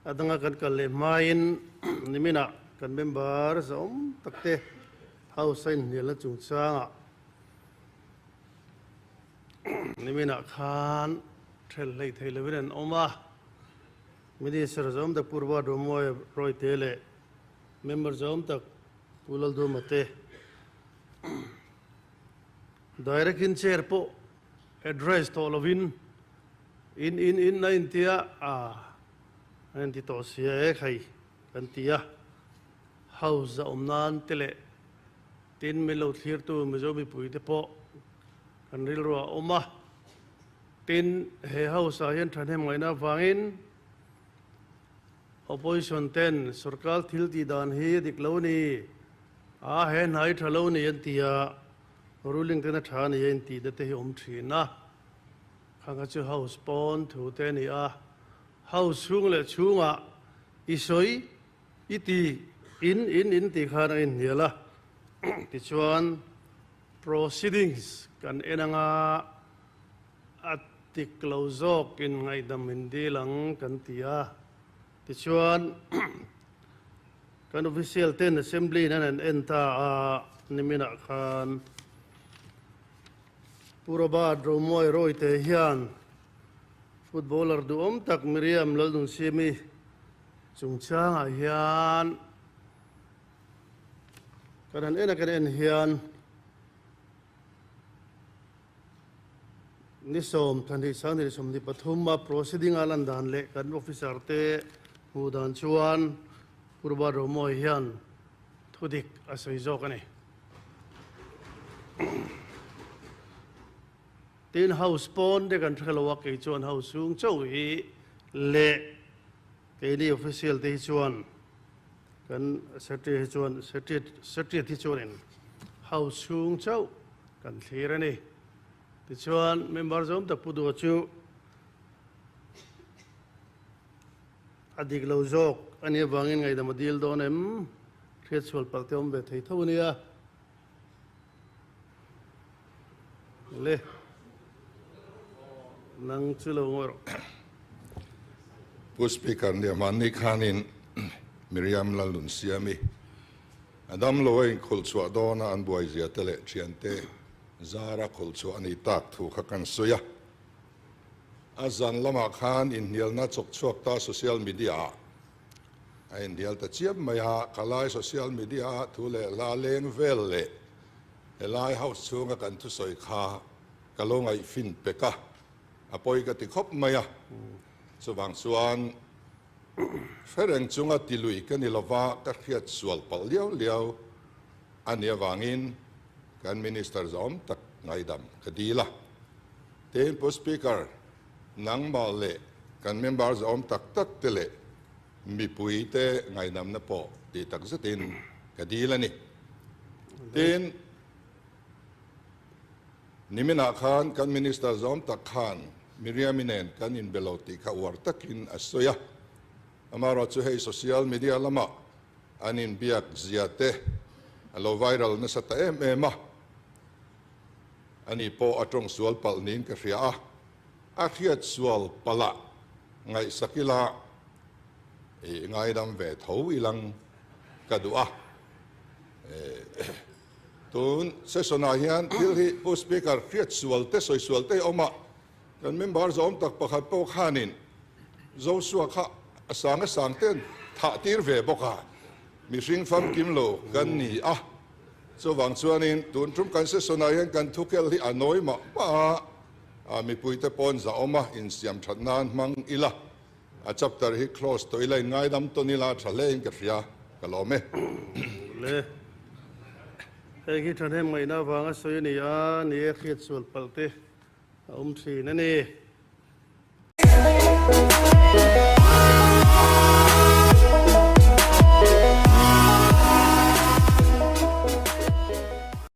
A danga kan kal leh hmain niminah kan member zahawm takte House a inhnialna chungchangah niminah khan ṭhelh hleih thei lovin an awm a. Minister zahawm tak Pu Robert Romawia Rawite leh member zahawm tak Pu Lalduma te direct in chair pawh address tawh lovin in in in a intia a a inti tawh sia e khai kan ti a. House a awm nan te leh tin min lo thlirtu Mizo mipui te pawh kan rilru a awm a. Tin, he House ah hian thahnem ngaihna avangin Opposition ten sorkar thil tih dan hi a dik lo ni, a he hna hi tha lo ni an ti a, ruling ten a tha ni a intih na te hi awm thin a. Khang kha chu House pawn thu te a ni a, House chhung leh chhungah i sawi i ti in in in tih khan a inhnial a. Tichuan proceedings kan en anga a tik lo zawk in ngaihdam in dil ang kan ti a. Tichuan kan official ten assembly in an han en ta a, niminah khan Pu Robert Romawi Rawite hian footballer duhawm tak Miriam Lalnunsiami chungchangah hian kan han en a kan en hian Ni 12 2023 a proceeding a lan dan leh kan officer te hmuh dan chuan Purba Romawi hian thudik a sawi zawk a ni. Tin, house pawn te kan hre lo a, kei chuan house chhung chauh hi leh keini official te hi chuan kan secretary hi chuan secretary hi chuanin house chhung chauh kan thlir a ni. Tichuan, member zawm tak Pu Dua chu a dik lo zawk a nih avangin ngaihdam a dil dawn em? Hriatchhual palh te awm ve thei tho a nia. Le, nang chu lo ngawi rawh. Pu Speaker, nia hmanni khanin Miriam Lalnunsiami a damlo a inkhulh chhuah dawna an buaizia te leh thiante zara khulh chhuah a ni tak thu kha kan sawi a. A zan lamah khan inhnialna chawk chhuak ta social media ah a inhnial ta chiam mai a, khalai social media ah thu leh hla leng vel leh helai house chhunga kan thusawi kha ka lo ngaihfin pek a, a pawi ka ti khawp mai a. Chuvang chuan hre reng chunga ti lui ka ni lova ka hriat sual palh liau liau a nih avangin kan Minister zawm tak ngaidam ka dil a. Tin, Pu Speaker, nangmah leh kan member zawm tak tak te leh mipui te ngaidamna pawh tih tak zetin ka dil a ni. Tin, niminah khan kan Minister zawm tak khan Miriam-i nen kan inbe lo tih kha uar takin a sawi a. Amaherawhchu hei social media lamah an inbiak zia te a lo viral nasa ta em em a. Ani pawh a tawng sual palh niin ka hria a, a hriat sual palh ah ngaihsak ila i ngaidam ve tho ilang ka duh a. Tun session ah hian thil hi Pu Speaker hriat sual te sawi sual te hi a awm a, kan member zawm tak pakhat pawh khanin Joshua kha a sang a sang ten thah tir ve bawk a, mihring famkim lo kan ni a. Chuvang chuanin tun tum kan session ah hian kan thukel hi a nawi mah mah a, mipuite pawn zahawm a insiam that nan hmang ila, a chapter hi close tawh ila in ngaidam tawn ila tha hle in ka hria, ka lawm e. Le, hei hi thahnem ngaihna avanga sawi a ni a, ni e hriat sual palh te a awm thin a ni.